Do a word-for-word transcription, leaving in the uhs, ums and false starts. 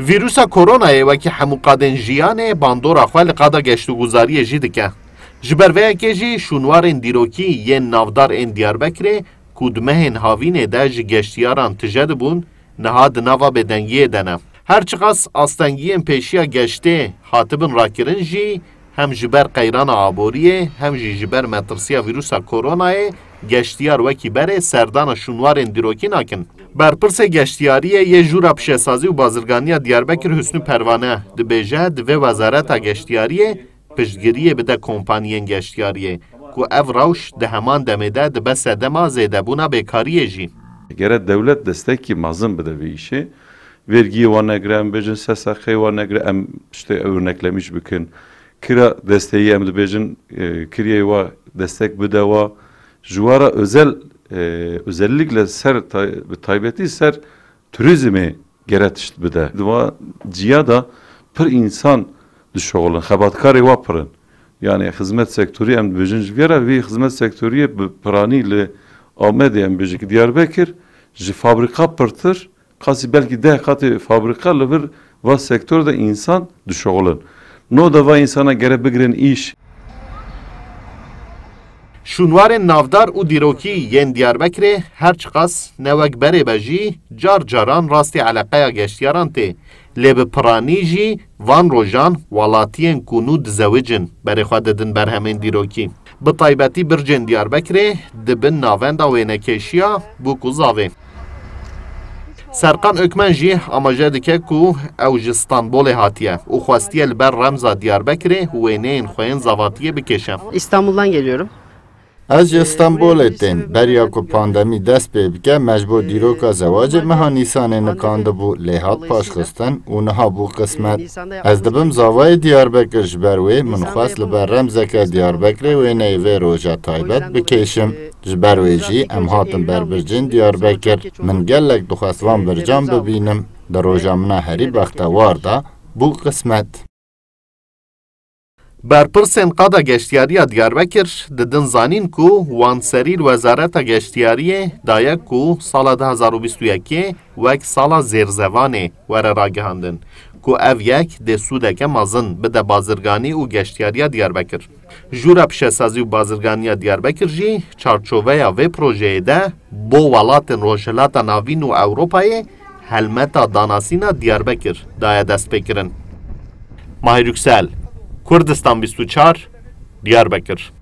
Vîrusa koronayê wekî hemû qadên jiyanê bandora xwe li qada geştûguzariyê jî dike. Ji ber vê yekê jî şûnwarên dîrokî yên navdar ên Diyarbekirê ku di mehên havînê de ji geştiyaran tije dibûn, niha di nava bêdengiyê de ne. Her çiqas astengiyên pêşiya geştê hatibin rakirin jî, hem ji ber qeyrana aboriyê, hem jî ji ber metirsiya vîrusa koronayê geştiyar wekî berê serdana şûnwarên dîrokî nakin. Berpirsê geştiyariyê yê Jûra Pişesazî û Bazirganiya Diyarbekir Husnî Pervane dibêje, divê Wezareta Geştiyariyê piştgiriyê bide kompaniyên geştiyariyê, ku ev rewş di heman demê de dibe sedema zêdebûna bêkariyê jî. Gere dewlet destekî mezin bide vê îşê. Vergiyê wan negire, em bêjin S S Q'yê wan negire, em tiştê örneklemîş bikin. Kira desteyî em dibêjin, e, kiriyê wa destek bide wa. Ji wa re özel, e, özellikle ser tay-, bi taybetî ser turizmê gere tişt bide. Di va ciya de pir însan dişoxilin, xebatkarê wa pir in. Yani xizmet sektorî em dibêjin ji vê re, vî xizmet sektoriyê bi piranî li Amedê em bêjin ki Diyarbekir ji fabrika pirtir, qasî belkî deh qatê fabrika li vir va sektor de însan dişoxilin. No de va însana gere bigirin îş. Şûnwarên navdar û dîrokî yên Diyarbekirê her çiqas ne wek berê be jî car caran rastî eleqeya geştiyaran tê. Lê bi piranî jî van rojan welatiyên ku nû dizewicin berê xwe didin berhemên dîrokî. Bi taybetî bircên Diyarbekirê di bin navenda wênekêşiya bûk û zavê. Serkan Ökmen jî amaje dike ku ew ji Stenbolê hatiye û xwestiye li ber remza Diyarbekirê wêneyên xwe yên zavatiyê bikêşe. İstanbul'dan geliyorum. Ez ji Stenbolê tên. Beriya ku pandemî dest pê bike, me ji bo dîroka zewacê meha Nîsanê nikandibû, lê hat paşxistin û niha bû qismet. Ez dibim zavayê Diyarbekir, ji ber wê min xwest li ber remzeke Diyarbekirê wêneyê vê roja taybet bikêşim. Ji ber wê jî em hatin ber bircên Diyarbekir. Min gelek dixwest van bircan bibînim. Di roja min a herî bextewar de bû qismet. Berpirsên qada geştiyariya Diyarbekir didin zanîn ku wan serî li Wezareta Geştiyariyê daye ku sala du hazar û bîst û yekê wek sala zêrzevanê were ragihandin, ku ev yek dê sûdeke mezin bide bazirganî û geştiyariya Diyarbekir. Jûra Pişesazî û Bazirganiya Diyarbekir jî çarçoveya vê projeyê de bo welatên Rojhilata Navîn û Ewropayê helmeta danasîna Diyarbekir daye destpêkirin. Mahir Yüksel, Kurdistan bîst û çar, Diyarbekir.